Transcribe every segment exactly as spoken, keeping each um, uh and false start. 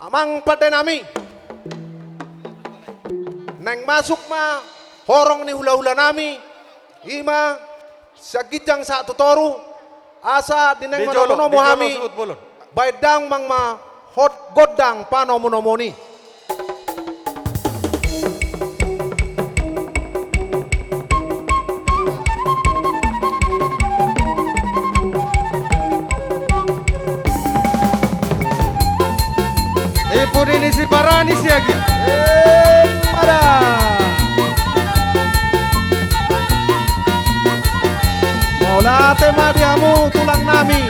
Amang pande nami, naeng masuk ma horong ni hula-hula nami, i ma sian ginjang sahat tu toru, asa di naeng manomu-nomu hami, baen damang ma hot gondang panomu-nomuon i. Ipu ni si Parani siagi. Emma da. Mauliate ma di hamu tulang nami,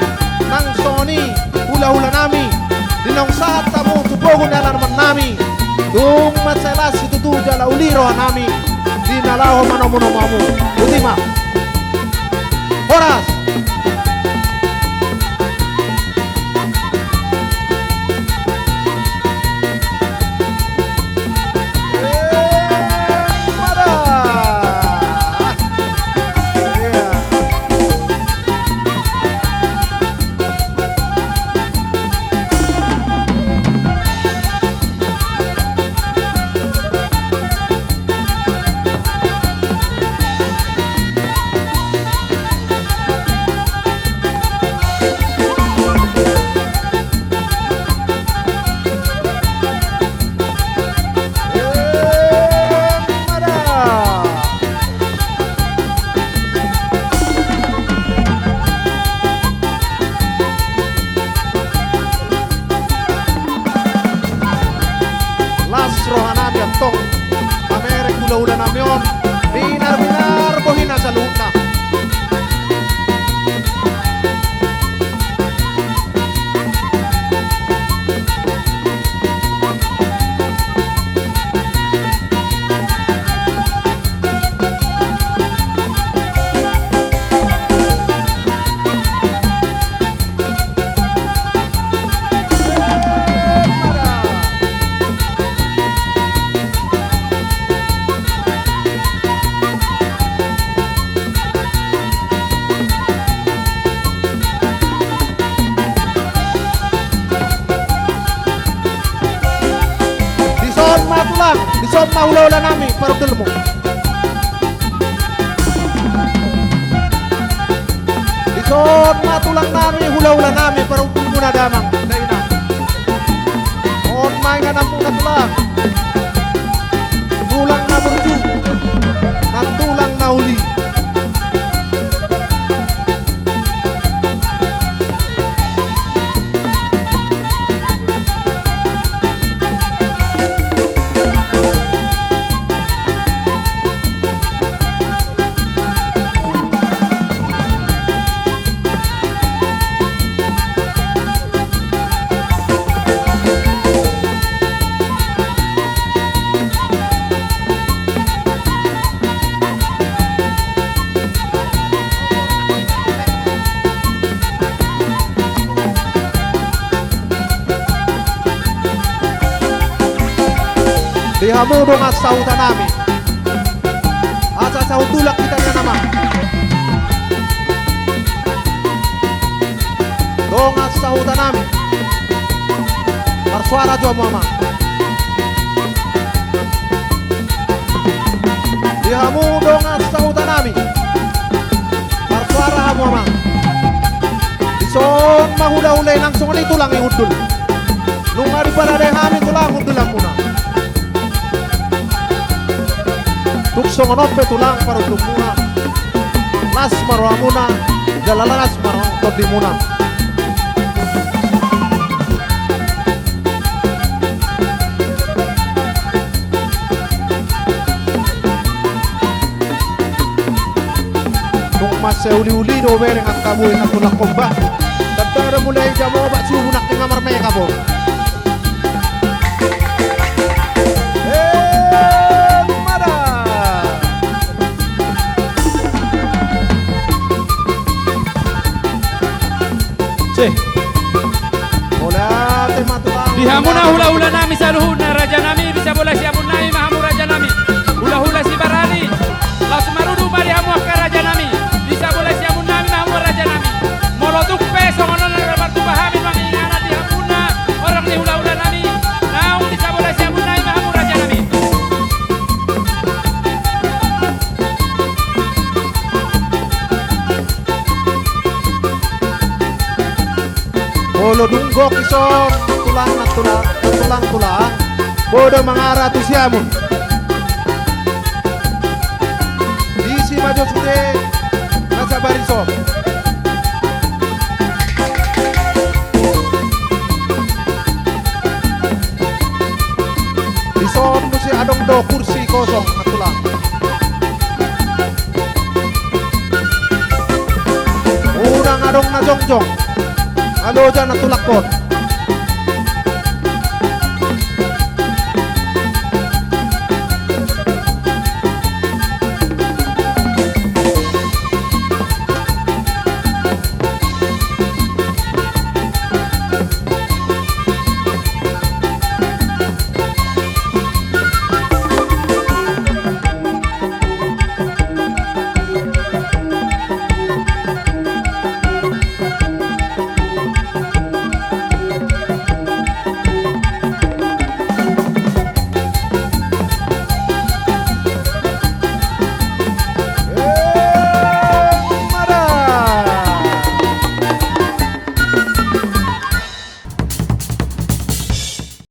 nang songon i hula-hula nami, di naung sahat hamu tu pogu ni alaman nami. Tung mansai las situtu jala uli roha nami di na laho manomu-nomu hamu. Botima. Horas. Las roha nami antong mamereng hula-hula nami on, binar-binar bohina saluhutna. Dison ma tulang, dison ma hula-hula nami, parhundulmu. Dison ma tulang nami, hula-hula nami, parhundulmuna damang dainang. On ma ingananmuna tulang. Tulang na burju, nang tulang na uli. Di hamu dongan sahuta nami. Asa sahut tulang hita nian amang. Dongan sahuta nami. Marsuara jo hamu amang. Di hamu dongan sahuta nami. Marsuara hamu amang. Dison ma hula-hula i nang songon i tulang i hundul. Nunga diparade hami tulang hundulanmuna. Tung songon on pe tulang parhundulmuna. Las ma rohamuna, jala las ma roha tondimuna. Tung mansai uli-uli do bereng angka boi na tulang hombar. Tanda do mulai jam opat subuh nangkin nga marmake kabor. Eh, mada. Cih. Mauliate ma tulang. Di hamuna hula-hula nami saluhutna, raja nami, bisa bolas i amun nami ma hamu raja nami. Hula-hula Sibarani. Laos marudut ma di hamu angka raja nami. Bisa bolas i amun nami ma hamu raja nami. Molo tung pe songon on na martupa hami manginganan di hamuna horong ni hula-hula nami. Molo dung gok dison, tulang, nantulang, tulang, tulang. Bodo mangara tu siamun. Disi ma jo sude na sabar dison. Dison muse adong do kursi kosong, nantulang. Unang adong na jongjong, na loja, nantulangkon.